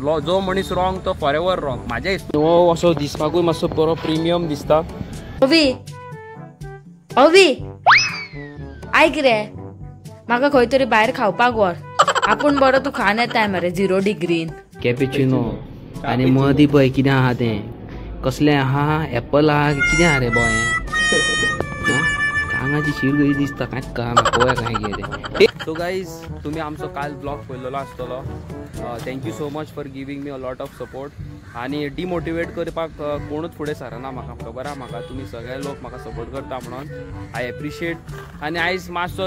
जो मनीस रॉंग तो फॉर एवर रॉंग म्हाज्या हो असो दिसपाकूय मातसो बरो प्रिमियम दिसता. अवी अवी आयक रे, म्हाका खंय तरी भायर खावपाक व्हर. आपूण बरो तूं खान येताय मरे 0 डिग्रीन. कॅपेचिनो आनी मदीं पळय कितें आहा तें, कसलें आहा, एप्पल आहा कितें आहा रे बॉय, हांगाची शीर गरी दिसता, कांयच कळना पळोवया कांय कितें. सो गायज तुमी आमचो काल ब्लॉग पळयलेलो आसतलो. Thank you so much for giving me a lot of support. आनी डिमोटिवेट करपाक कोणूच फुडें सरना, म्हाका खबर आहा, म्हाका तुमी सगळे लोक म्हाका सपोर्ट करता म्हणून I appreciate. आनी आयज मातसो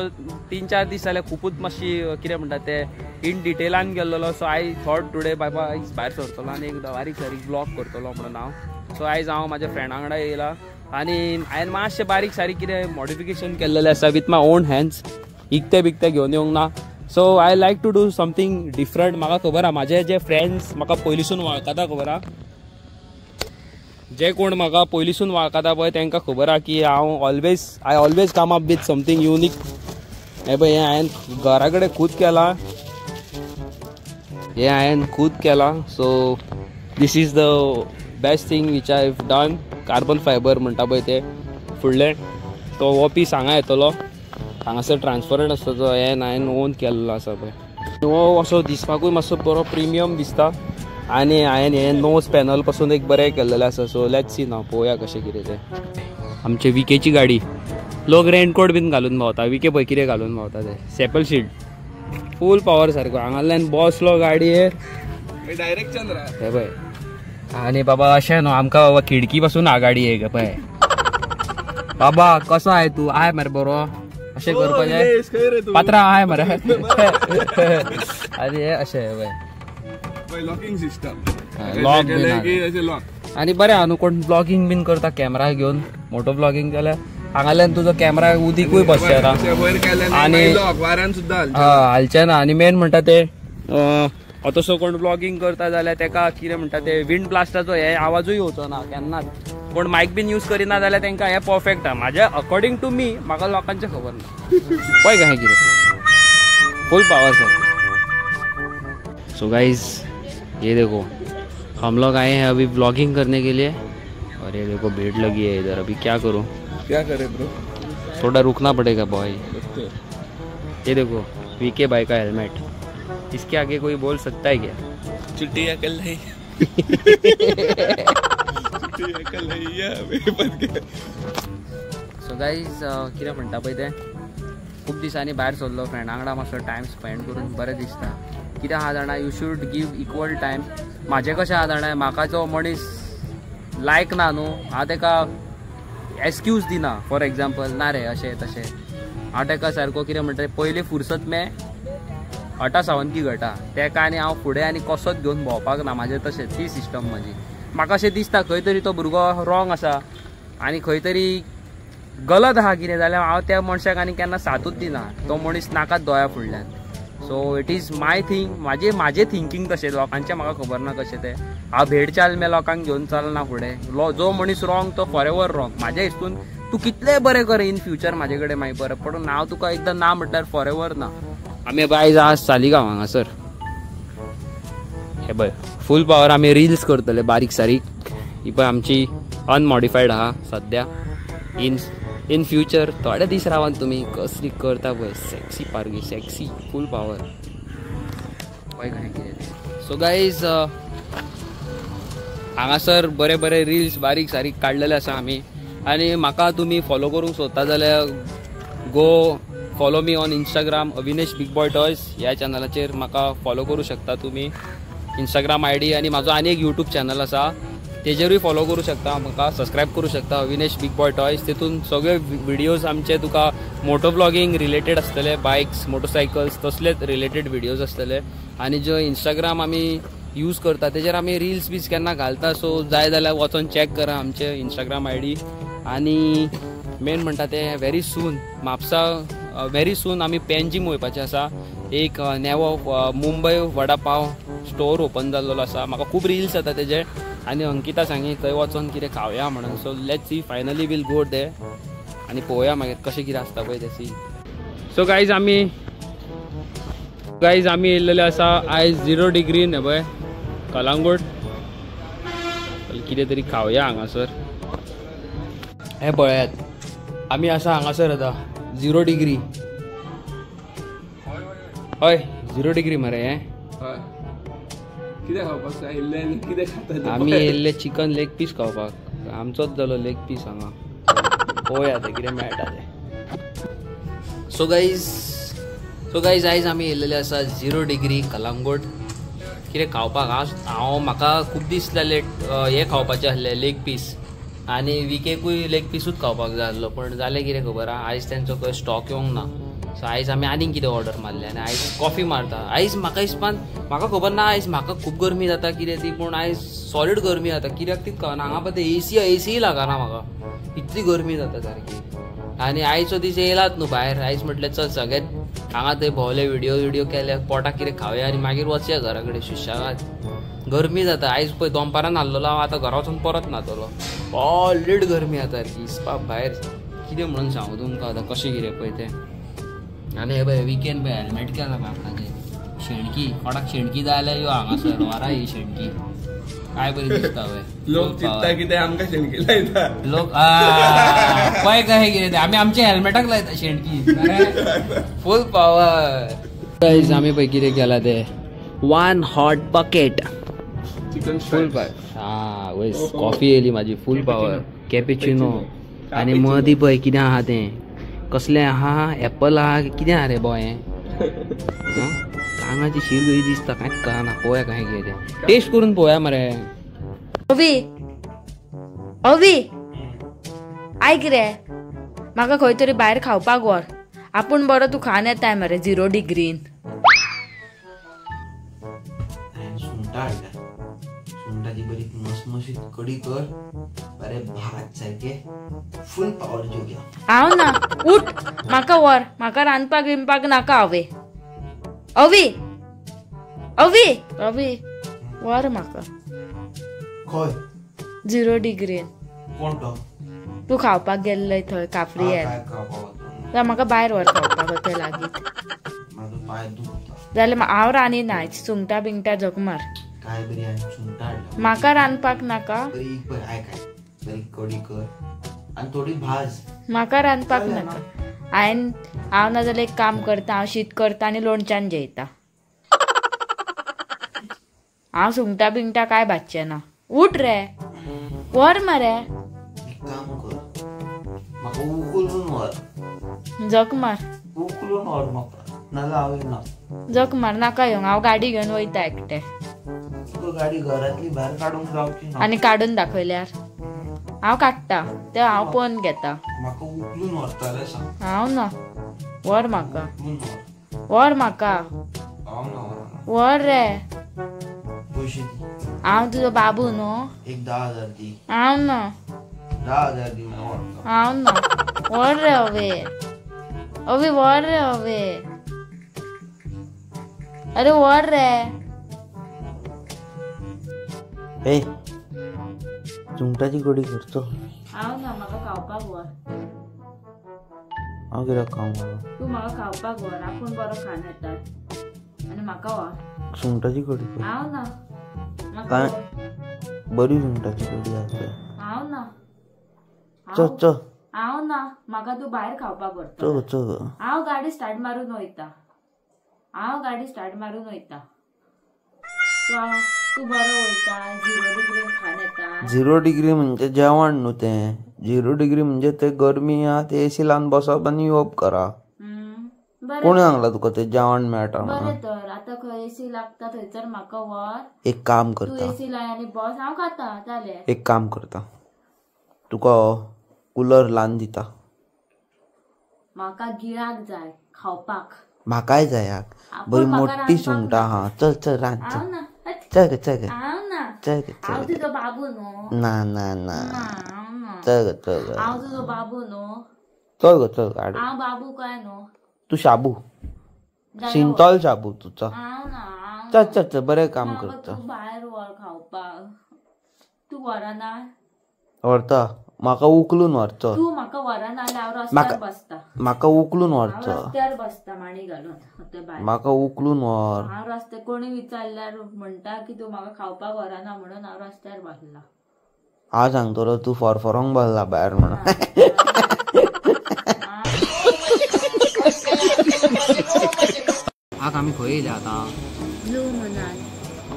3-4 दीस जाले खुबूच मातशी कितें म्हणटा ते इन डिटेलान गेल्लो. सो I thought today बाबा आयज भायर सरतलो आनी एक बारीक सारीक ब्लॉग करतलो म्हणून हांव. सो आयज हांव म्हाज्या फ्रेंडा वांगडा येयला आनी हांवें मातशें बारीक सारीक कितें मॉडिफिकेशन केल्लेलें आसा विथ my own hands, इकतें बिकतें घेवन येवंक ना. So I like to do something different. म्हाका खबर आहा म्हाजे जे फ्रेंड्स म्हाका पयलींसून वळखता, खबर आहा जे कोण म्हाका पयलींसून वळखता पळय तांकां खबर आहा की हांव always I always come up with something unique. हें पळय हें हांवें घरा कडेन खूद केलां, हें हांवें खूद केलां. So this is the best thing which I have done. Carbon fibre म्हणटा पळय ते फुडलें तो हो पीस हांगा येतलो, हांगासर ट्रान्सपरंट आसता तो, हें हांवें ओन केल्लो आसा पळय. हो असो दिसपाकूय मातसो बरो प्रिमियम दिसता आनी हांवें हें नोज पॅनल पासून एक बरें केल्लेलें आसा. सो let's see ना पळोवया कशें कितें तें. आमचे विकेची गाडी, लोक रेनकोट बीन घालून भोंवता, विके पळय कितें घालून भोंवता ते, सेपल शील्ड फूल पावर सारको. हांगांतल्यान बसलो गाडयेर डायरेक्ट चंद्रा हे पळय. आनी बाबा अशें न्हू आमकां बाबा खिडकी पासून हा गाडी एक पळय. बाबा कसो आय तूं, I मरे बरो, अशें करपाचें पात्रा I मरे. आनी हे अशें पळय लॉकिंग सिस्टम लॉक आनी बरें आहा न्हू, कोण ब्लॉगिंग बीन करता कॅमेरा घेवन मोटो ब्लॉगिंग जाल्यार हांगाल्यान तुजो कॅमेरा उदीकूय बसचें ना आनी हालचें ना. आनी मेन म्हणटा ते तसो कोण ब्लॉगिंग करता जाल्यार तेका कितें म्हणटा ते विंड ब्लास्टाचो हे आवाजूय येवचो ना केन्नाच. कोण मायक बीन यूज करिना जाल्यार तांकां हें परफेक्ट आहा. म्हाज्या अकॉर्डिंग टू मी, म्हाका लोकांचें खबर ना. पळय काय कितें फूल पावर सर. सो गाइज ये देखो हम लोग आए हैं अभी ब्लॉगिंग करने के लिए और ये देखो भीड़ लगी है इधर. अभी क्या करूँ, क्या करे ब्रो, थोड़ा रुकना पड़ेगा बॉय. ये देखो वीके भाई का हेलमेट, इसके आगे कोई बोल सकता है क्या? चुट्टी अकल नहीं, चुट्टी अकल नहीं है. सो गाइज कितें म्हणटा पळय तें, खूब दिसांनी भायर सरलो फ्रेंडा वांगडा मातसो टायम स्पेंड करून बरें दिसता. कितें आहा जाणा, you should give equal time. म्हाजें कशें आहा जाणा, म्हाका जो मनीस लायक ना न्हू हांव तेका एक्सक्यूज दिना. फॉर एग्जाम्पल ना रे अशें तशें, हांव तेका सारको कितें म्हणटा पयलीं फुरसत में अटा सावन की घटा तेका, आनी हांव फुडें आनी कसोच घेवन भोंवपाक ना. म्हाजें तशें ती सिस्टम म्हाजी. म्हाका अशें दिसता खंय तरी तो भुरगो रॉंग आसा आनी खंय तरी गलत आहा कितें जाल्यार हांव त्या मनशाक आनी केन्ना साथूच दिना, तो मनीस नाकाच दोळ्या फुडल्यान. So it is my thing, म्हाजें म्हाजें थिंकींग तशें, लोकांचें म्हाका खबर ना कशें तें. हांव भेड चाल मे लोकांक घेवन चलना फुडें. जो मनीस रॉंग तो फॉर एवर रॉंग. म्हाज्या हितून तूं कितलें बरें कर इन फ्युचर म्हाजे कडेन मागीर बरें, पण हांव तुका एकदां ना म्हटल्यार फॉर एवर ना. आमी आयज आज सालिगांव हांगासर हे पळय फूल पावर आमी रिल्स करतले बारीक सारीक. ही पळय आमची अनमॉडिफायड आहा सद्या. इन फ्युचर थोडे दीस रावान तुमी कसली करता पळय सेक्सी पारगी, सेक्सी फूल पावर पळय काय कितें. सो गायज हांगासर बरे बरे रिल्स बारीक सारीक काडलेले आसा आमी. आनी म्हाका तुमी फॉलो करूंक सोदता जाल्यार go follow me on Instagram Avinesh big boy toys ह्या चॅनलाचेर म्हाका फॉलो करूं शकता तुमी. इंस्टाग्राम I D आनी म्हाजो आनी एक यूट्यूब चॅनल आसा तेजेरूय फॉलो करूं शकता, म्हाका सबस्क्रायब करूं शकता अविनेश बिग बॉय टॉयज. तितून सगळे व्हिडियोज आमचे तुका मोटो ब्लॉगिंग रिलेटेड आसतले, बायक्स मोटरसायकल्स तसलेच रिलेटेड व्हिडियोज आसतले. आनी जो इंस्टाग्राम आमी यूज करता तेजेर आमी रिल्स बीज केन्ना घालता, सो जाय जाल्यार वचोन चॅक करा आमचे इंस्टाग्राम I D. आनी मेन म्हणटा तें very soon Mapusa very soon आमी पेंजीम वयपाचें आसा. एक नेवो मुंबय वडा पाव स्टोर ओपन जाल्लो आसा, म्हाका खूब रिल्स येता तेजे. आनी अंकिता सांगी थंय वचोन कितें खावया म्हणून. So let's see, finally we'll go there आनी पळोवया मागीर कशें कितें आसता पळय तें सीन. सो गायज आमी येयल्लेले आसा आयज 0 डिग्रीन. हे पळय कलांगूट कितें तरी खावया हांगासर. हे पळयात आमी आसा हांगासर आतां 0 डिग्री. हय 0 डिग्री मरे. हे कितें खावपाक आयिल्ले आनी कितें खाता? आमी येयल्ले चिकन लेग पीस खावपाक. आमचोच जालो लेग पीस हांगा. पळोवया आतां कितें मेळटा तें. सो गायज आयज आमी येयल्लेले आसा 0 डिग्री कलांगूट कितें खावपाक. हांव म्हाका खूब दीस जाले हें खावपाचें आसलें लेग पीस आनी विकेकूय लेग पिसूच खावपाक जाय आसलो. पण जालें कितें खबर आहा, आयज तेंचो खंय स्टॉक येवंक ना. सो आयज आमी आनीक कितें ऑर्डर मारलें आनी आयज कॉफी मारता. आयज म्हाका हिसपान म्हाका खबर ना आयज म्हाका खूब गरमी जाता कितें ती, पूण आयज सॉलीड गरमी जाता कित्याक तीच कळना. हांगा पळय एसीय लागना म्हाका, इतली गरमी जाता सारकी. आनी आयचो दीस येयलात न्हू भायर, आयज म्हटलें चल सगळें हांगा थंय भोंवले, व्हिडियो केले, पोटाक कितें खावया आनी मागीर वचया घरा कडेन सुशेगाद. गरमी जाता आयज पळय दनपारान न्हाल्लो हांव, आतां घरा वचून परत न्हातलो. सॉलीड गरमी जाता सारकी हिसपा भायर. कितें म्हणून सांगू तुमकां आतां कशें कितें पळय तें. आनी हे पळय विकेन पळय हेल्मेट केलां पळय आपणाचें. शेणकी कोणाक शेणकी जाय जाल्यार यो हांगासर व्हरा ही शेणकी. काय बरी दिसता पळय. लोक चिंतता कितें आमकां शेणकी लायता लोक. पळय कशें कितें आमी आमच्या हेल्मेटाक लायता शेणकी. फूल पावर. गायज आमी पळय कितें केलां तें, 1 हॉट बकेट चिकन फूल पावर. हा वय कॉफी येयली म्हाजी फूल पावर कॅपेचिनो. आनी मदीं पळय कितें आहा तें, कसलें आहा, एप्पल आहा कितें आहा रे बोय हें. कांगाची शीर कशी दिसता कांयच कळना. पळोवया कशें कितें तें, टेस्ट करून पळोवया मरे. अवी अवी आयक रे, म्हाका खंय तरी भायर खावपाक व्हर. आपूण बरो तूं खान येताय मरे 0 डिग्रीन. सुंगटां हाडल्या, सुंगटाची बरी मसमशीत कडी कर, बरे भात सारके फूल पावर जेवया. हांव ना, उठ म्हाका व्हर, म्हाका रांदपाक बिनपाक नाका. हांवें अवी अवी अवी व्हर म्हाका. खंय? 0 डिग्रीन. कोण तो? तूं खावपाक गेल्लय थंय काफ्रियल. म्हाका भायर व्हर खावपाक थंय लागीं. जाल्यार हांव रांदिना आयज, सुंगटां बिंगटां जग मार. काय बरी सुंगटां हाडल्या, म्हाका रांदपाक नाका. बरी आयक बरी कडी कर आनी थोडी भाज. म्हाका रांदपाक नाका. हांवें हांव नाजाल्यार एक काम करता, हांव शीत करता आनी लोणच्यान जेयता. हांव सुंगटां बिंगटां कांय भाजचें ना. उठ रे व्हर मरे. एक काम कर, म्हाका उकलून व्हर. जग मार. उकलून व्हर म्हाका, नाजाल्यार हांव येना. जग मार नाका येवंक, हांव गाडी घेवन वयता एकटें. तुका गाडी घरांतली भायर काडूंक जावची ना. आनी काडून दाखयल्यार हांव काडटा तें, हांव पळोवन घेता. म्हाका उकलून व्हरता सांग. हांव ना, व्हर म्हाका, व्हर म्हाका, व्हर रे. पयशे दी. हांव तुजो बाबू न्हू. एक 10,000 दी. हांव ना. 10,000 दी म्हणून. हांव ना, व्हर रे अवे अवे, व्हर रे अवे, अरे व्हर रे. ए सुंगटाची कडी करचो. हांव ना, म्हाका खावपाक व्हर. हांव कित्याक खावंक? तूं म्हाका खावपाक व्हर, आपूण बरो खाण येता आनी म्हाका व्हर. सुंगटाची कडी कर. हांव ना. काय बरी सुंगटाची कडी आसा. हांव ना. चल चल. हांव ना, म्हाका तूं भायर खावपाक व्हरता. चल चल. हांव गाडी स्टार्ट मारून वयता, हांव गाडी स्टार्ट मारून वयता. तूं बरो वयता 0 डिग्री खाण येता. 0 डिग्री म्हणजे जेवण न्हू तें. 0 डिग्री म्हणजे ते गरमी आहा ते एसी लावन बसप आनी येवप करा. कोण सांगला तुका ते जेवण मेळटा म्हणून? बरें तर आतां खंय एसी लागता थंयसर म्हाका व्हर. एक काम करता, तूं एसी लाय आनी बस, हांव खाता. जालें. एक काम करता, तुका कुलर लावन दिता. म्हाका गिळाक जाय खावपाक. म्हाकाय जाय बरी मोठी सुंगटां आहा. चल चल रांद, चल चल चल चल हांव तुजो बाबू न्हू. ना ना ना, चल चल. हांव तुजो बाबू न्हू. चल गो चल. हांव बाबू काय न्हू? तूं शाबू, सिंतॉल शाबू तुजो. चल चल चल, बरें काम करता. तूं भायर व्हर खावपाक. तूं व्हरना? व्हरता. म्हाका उखलून व्हरचो. तूं म्हाका व्हरना जाल्यार हांव रस्त्यार बसता. म्हाका उखलून व्हरचो. रस्त्यार बसता माणी घालून. म्हाका उखलून व्हर. हांव रस्त्यार कोणी विचारल्यार म्हणटा की तूं म्हाका खावपाक व्हरना म्हणून हांव रस्त्यार बसला. हांव सांगतलो तूं फरफरोंक बसला भायर म्हणून. आक आमी खंय येयल्या आतां? ब्लू मुनान.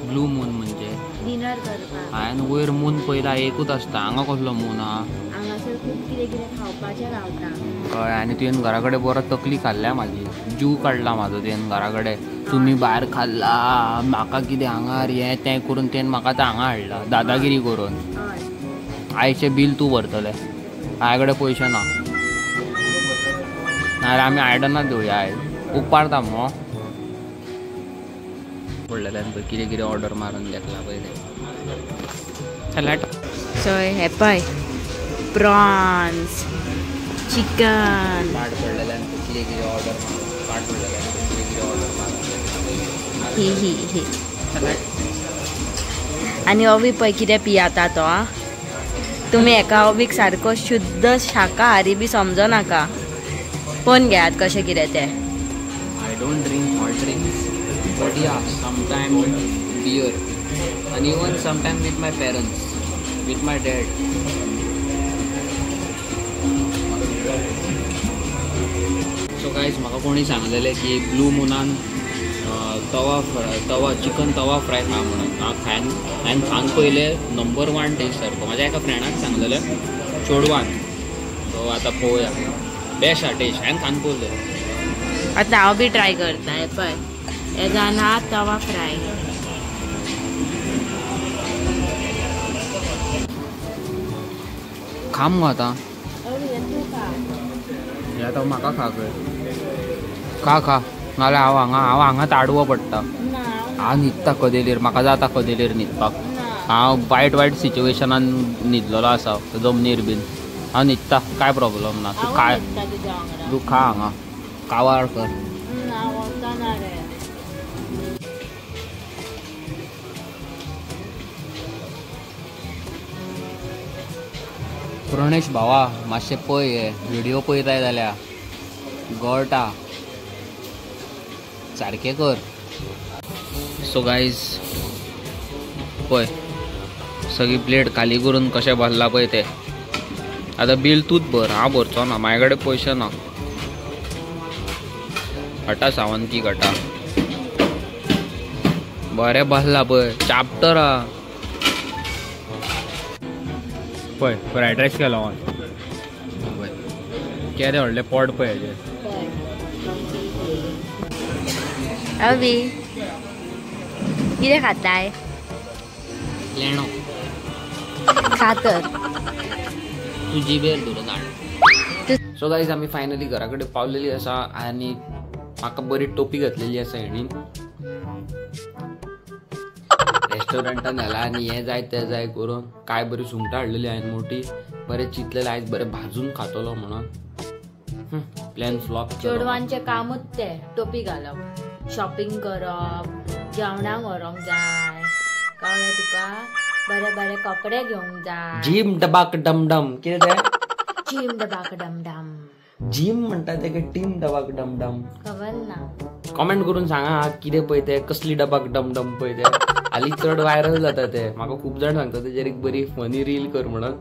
ब्लू मून म्हणजे डिनर करपाक. हांवें वयर मून पळयला एकूच आसता. हांगा कसलो मून आहा? हांगासर खूब कितें कितें खावपाचें गावता. हय, आनी तुवें घरा कडेन बरो तकली खाल्ल्या म्हाजी, जीव काडला म्हाजो तुवें घरा कडेन. तुमी भायर खाल्ला म्हाका कितें हांगार हें तें करून तुवें म्हाका आतां हांगा हाडला दादागिरी करून. आयचें बील तूं भरतलें, म्हाजे कडेन पयशे ना. नाजाल्यार आमी आयडनाच घेवया आयज. उपारता मगो पडलेल्यान पळय कितें कितें ऑर्डर मारून घेतला पळय तें. चला सो हे पळय प्रॉन्स चिकन. पाड पडलेल्यान कितें कितें ऑर्डर मारून पाड पडलेल्यान कितें कितें ऑर्डर मारून घेतला. ही ही ही. आनी अवी पळय कितें पियाता तो. तुमी एका अवीक सारको शुद्ध शाकाहारी बी समजनाका. पळोवन घेयात कशें कितें तें. I don't drink hot drinks, but yeah, sometimes beer, and even sometimes with my parents, with my dad. So guys, म्हाका कोणी सांगलेलें की ब्लू मुनान तवा चिकन तवा फ्राय खा म्हणून. हांव खायन हांवें खावन पयलें नंबर 1 टेस्ट सारको. म्हाज्या एका फ्रेंडाक सांगलेलें चेडवान. सो आतां पळोवया बेस्ट आहा टेस्ट. हांवें खावन पळयलें. आतां हांव बी ट्राय करता. हें पळय हे जावन आहा तवा फ्राय. खा मुगो आतां. हे आतां म्हाका खा खंय. खा खा नाजाल्यार हांव हांगा हांव हांगा ताडवो पडटा. हांव न्हिदता कदेलीर. म्हाका जाता कदेलीर न्हिदपाक. हांव वायट वायट सिच्युएशनान न्हिदलेलो आसा जमनीर बीन. हांव न्हिदता, कांय प्रॉब्लम ना. तूं खाय, तूं खा हांगा कावार कर. प्रणेश भावा मातशें पळय हे व्हिडियो पळयताय जाल्यार गळटा सारकें कर. सो गायज पळय सगळी प्लेट खाली करून कशें भरला पळय तें. आतां बील तूंच भर, हांव भरचो ना, म्हाजे कडेन पयशे ना. हटा सावंती घटा बरें बसला पळय चाप्टर आहा पळय. फ्रायड रायस केलो पळय केदें व्हडलें पोट पळय हेजें. अवी कितें खाताय? लेणो खा तर. तूं जिबेर धरून हाड. सो गायज आमी फायनली घरा कडेन पावलेली आसा आनी म्हाका बरी टोपी घातलेली आसा हेणीन. रेस्टॉरंटान व्हेला आनी हें जाय तें जाय करून काय बरी सुंगटां हाडलेली हांवें मोटी. बरें चिंतलेलें आयज बरें भाजून खातलो म्हणून. Plan flop. चेडवांचें कामूच तें टोपी घालप, शॉपिंग करप, जेवणाक व्हरोंक जाय, कळ्ळें तुका, बरे बरे कपडे घेवंक जाय. जीम डबाक डमडम कितें तें? Gym डबाक dumdum. जीम म्हणटा ते टीम डबाक डमडम खबर ना. कॉमेंट करून सांगा कितें पळय तें, कसली डबाक डमडम पळय तें. हालीं चड व्हायरल जाता तें. म्हाका खूब जाण सांगता तेजेर एक बरी फनी रील कर म्हणून.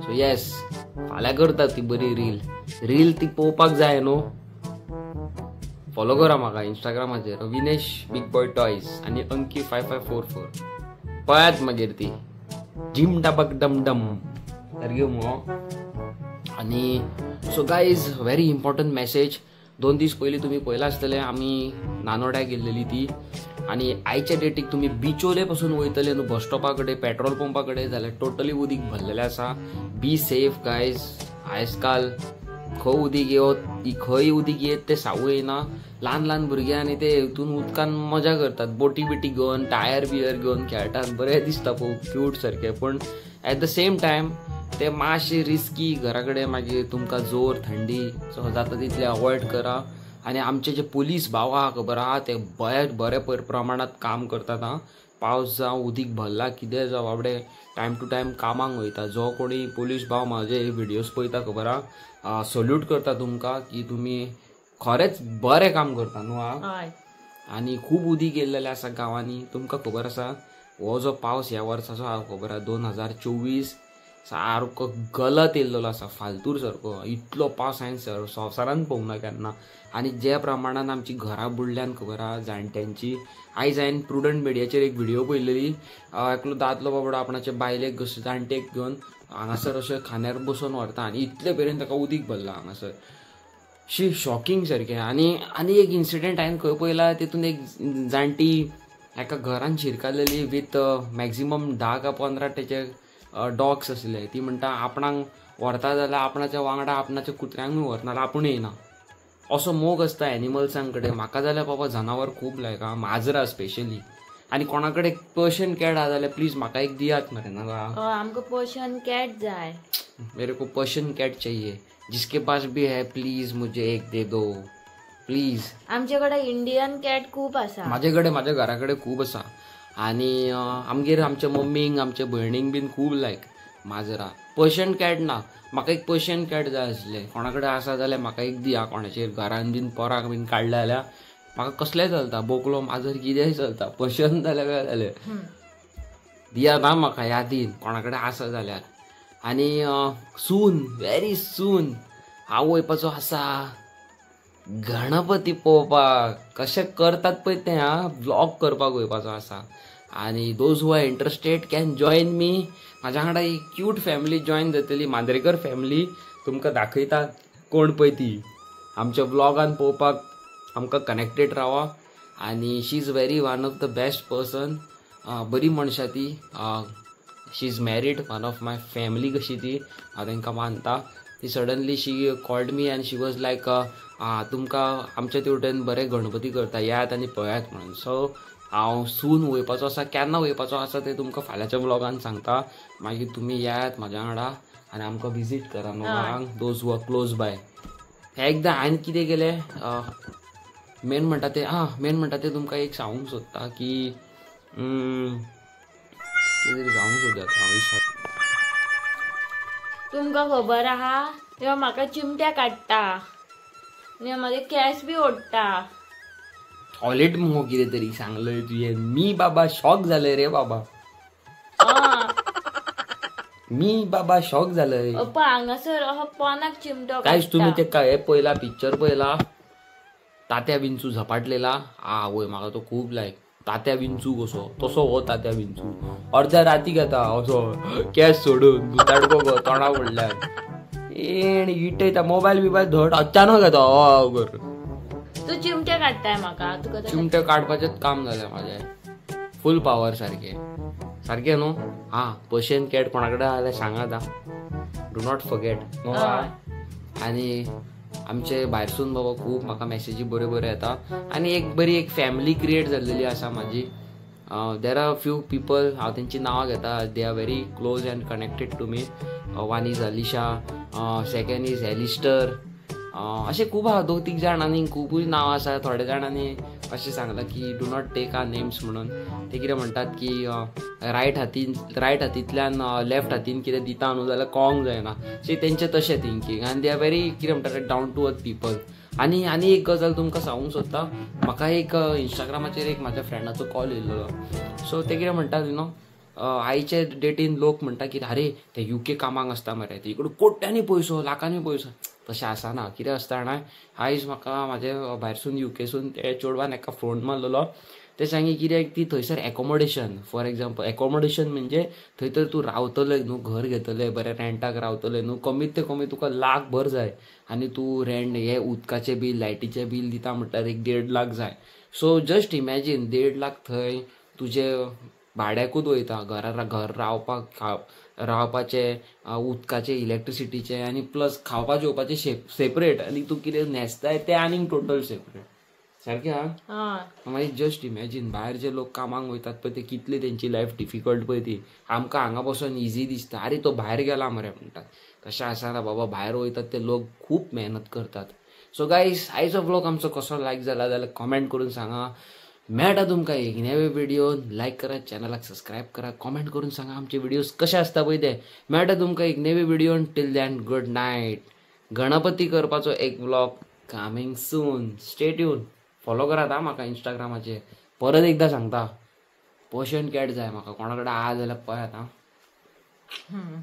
सो येस, फाल्यां करता ती बरी रील. रील ती पळोवपाक जाय न्हू. फॉलो करा म्हाका इंस्टाग्रामाचेर अविनेश बिग बॉय टॉयज आनी अंकी 5544. पळयात मागीर ती जीम डबाक डमडम सारक्यो मुगो. आनी so guys, very important message. 2 दीस पयलीं तुमी पळयलां आसतलें आमी नानोड्या गेल्लेली ती. आनी आयच्या डेटीक तुमी बिचोले पासून वयतले न्हू बस स्टॉपा कडेन, पेट्रोल पंपा कडेन जाल्यार टोटली उदीक भरलेलें आसा. Be safe guys. आयज काल खंय उदीक येवत, खंय उदीक येत तें सांगू येना. ल्हान ल्हान भुरगे आनी ते हितून उदकान मजा करतात, बोटी बिटी घेवन टायर बियर घेवन खेळटात. बरें दिसता पळोवंक क्यूट सारकें, पूण एट the same time ते मातशें रिस्की. घरा कडेन मागीर तुमकां जोर, थंडी, सो जाता तितलें अवॉयड करा. आनी आमचे जे पुलीस भाव आहा खबर आहा, ते बरे बरे प्रमाणांत काम करतात. आं, पावस जावं उदीक भरला कितें जावं बाबडे टायम टू टायम कामाक वयता. जो कोणी पोलीस भाव म्हाजे व्हिडियोज पळयता खबर आहा, सल्यूट करता तुमकां की तुमी खरेंच बरें काम करता न्हू. हा, आनी खूब उदीक येयल्लेलें आसा गांवांनी. तुमकां खबर आसा हो जो पावस ह्या वर्साचो आहा खबर आहा 2024 सारको गलत येयल्लो आसा, फालतूर सारको. इतलो पावस हांवें संवसारान पळोवंक ना केन्ना. आनी ज्या प्रमाणान आमची घरां बुडल्यान खबर आहा जाणट्यांची. आयज हांवें प्रुडंट मिडियाचेर एक व्हिडियो पळयलेली, एकलो दादलो बाबडो आपणाचे बायलेक जाणटेक घेवन हांगासर अशें खांद्यार बसोवन व्हरता आनी इतले मेरेन ताका उदीक भरला हांगासर. शी, शॉकिंग सारकें. आनी आनी एक इन्सिडंट हांवें खंय पळयला, तितून एक जाणटी एका घरान शिरकालेली विथ मॅक्झिमम 10 का 15 तेचे डॉग्स आसले. ती म्हणटा आपणाक व्हरता जाल्यार आपणाच्या वांगडा आपणाच्या कुत्र्यांकूय व्हरना, आपूण येयना. असो मोग आसता एनिमल्सां कडेन. म्हाका जाल्यार बाबा जनावर खूब लायक आहा, माजरां स्पेशली. आनी कोणा कडेन पर्शियन कॅट आहा जाल्यार प्लीज म्हाका एक दियात मरे. ना आमकां पर्शियन कॅट जाय. मेरे को पर्शियन कॅट चाहिए, जिसके पास भी है प्लीज मुझे एक दे दो प्लीज. आमचे कडेन इंडियन कॅट खूब आसा. म्हाजे कडेन म्हाज्या घरा कडेन खूब आसा. आनी आमगेर आमच्या मम्मीक आमच्या भयणींक बीन खूब लायक माजरां. पर्शियन कॅट ना, म्हाका एक पर्शियन कॅट जाय आसलें. कोणा कडेन आसा जाल्यार म्हाका एक दिया. कोणाचेर घरान बीन पोराक बीन काडलें जाल्यार म्हाका कसलेंय चलता, बोकलो माजर कितेंय चलता, पर्शियन जाल्यार काय जालें दिया ना म्हाका यादीन कोणा कडेन आसा जाल्यार. आनी सून, व्हेरी सून हांव वयपाचो आसा गणपती पळोवपाक. कशें करतात पळय तें, हा व्लॉग करपाक वयपाचो आसा. आनी those who are interested can join me. म्हाज्या वांगडा एक क्यूट फॅमिली जॉयन जातली, मांद्रेकर फॅमिली. तुमकां दाखयता कोण पळय ती आमच्या व्लॉगान पळोवपाक आमकां कनेक्टेड रावा. आनी she is very one of the best person, बरी मनशां ती. She is married, one of my family कशी ती, हांव तांकां मानता. ती suddenly she called me and she was like तुमकां आमच्या तेवटेन बरे गणपती करता, येयात आनी पळयात म्हणून. सो हांव सून वयपाचो आसा, केन्ना वयपाचो आसा तें तुमकां फाल्यांच्या व्लॉगान सांगता. मागीर तुमी येयात म्हाज्या वांगडा आनी आमकां विजीट करा न्हू, those who are close by. एकदां हांवें कितें केलें मेन म्हणटा तें, आं मेन म्हणटा तें तुमकां एक सांगूंक सोदता की कितें तरी सांगूंक सोदता हांव. तुमकां खबर आहा ह्यो म्हाका चिमट्या काडटा आनी म्हाजे केंस बी ओडटा. टॉयलेट मुगो कितें तरी सांगलंय तुवें, मी बाबा शॉक जाले रे बाबा. मी बाबा शॉक जाले. हांगासर असो पोनाक चिमटो. कांयच तुमी ते काय पळयला पिक्चर पळयला तात्या विंचू झपाटलेला? आ वय म्हाका तो खूब लायक. तात्या विंचू कसो तसो हो तात्या विंचू, अर्द्या रातीक येता असो केंस सोडून भुताडको गो तोंडा व्हडल्यान एण इटयता मोबायल बिबायल धड अचानक येता कर. तू चिमटे काडटाय म्हाका, तुका चिमटे काडपाचेंच काम जालें म्हाजें फूल पावर सारकें सारकें न्हू. हा पर्शियन कॅट कोणा कडेन आहा जाल्यार सांगात, do not forget न्हू. आनी आमचे भायरसून बाबा खूब म्हाका मॅसेजी बऱ्यो बऱ्यो येता. आनी एक बरी एक फॅमिली क्रिएट जाल्लेली आसा म्हाजी. There are few people, हांव तेंची नांवां घेता, they are very close and connected to me. One is Alisha, second is Alistair, अशें खूब आहा 2-3 जाणांनी खुबूय नांवां आसा. थोड्या जाणांनी अशें सांगलां की do not take our names म्हणून. ते कितें म्हणटात की रायट हातींतल्यान लेफ्ट हातीन कितें दिता न्हू जाल्यार कळोंक जायना. सो तेंचें तशें थिंकींग आनी they are very कितें म्हणटात डावन टू अर्थ पीपल. आनी आनी एक गजाल तुमकां सांगूंक सोदता, म्हाका एक इंस्टाग्रामाचेर एक म्हाज्या फ्रेंडाचो कॉल येयल्लो. सो ते कितें म्हणटात you know, आयचे डेटीन लोक म्हणटा की अरे ते युके कामाक आसता मरे, ते इकडे कोट्यांनी पयसो लाखांनी पयसो. तशें आसना. कितें आसता जाणा, आयज म्हाका म्हाजे भायरसून युकेसून ते चेडवान एका फोन मारलेलो. ते सांगी कित्याक ती थंयसर एकोमोडेशन, फॉर एग्जाम्पल एकोमोडेशन म्हणजे थंय तर तूं रावतलें न्हू, घर घेतलें बरें रेंटाक रावतलें न्हू, कमीत ते कमी तुका लाख भर जाय. आनी तूं रेंट हे उदकाचें बील लायटीचें बील दिता म्हटल्यार 1-1.5 लाख जाय. सो जस्ट इमॅजीन 1.5 लाख थंय तुजे भाड्याकूच वयता, घरा घर रावपाक रावपाचें, उदकाचें, इलेक्ट्रिसिटीचें, आनी प्लस खावपा जेवपाचें सेपरेट, आनी तूं कितें न्हेसताय तें आनीक टोटल सेपरेट सारकें. हा मागीर जस्ट इमॅजीन भायर जे लोक कामाक वयतात पळय ते कितली तेंची लायफ डिफिकल्ट पळय ती. आमकां हांगा बसून इजी दिसता, आरे तो भायर गेला मरे म्हणटात. तशें आसना बाबा, भायर वयतात ते लोक खूब मेहनत करतात. सो गायज, आयचो व्लॉग आमचो कसो लायक जाला जाल्यार कमेंट करून सांगा. मेळटा तुमकां एक नवे व्हिडिओ. लायक करा, चॅनलाक सबस्क्रायब करा, कॉमेंट करून सांगा आमचे व्हिडिओज कशे आसता पळय ते. मेळटा तुमकां एक नवे video. Till then good night. Ganpati करपाचो एक vlog coming soon. Stay tune. Follow करात हा म्हाका इंस्टाग्रामाचेर. परत एकदां सांगता, पर्शियन कॅट जाय म्हाका. कोणा कडेन आहा जाल्यार पळयात हा.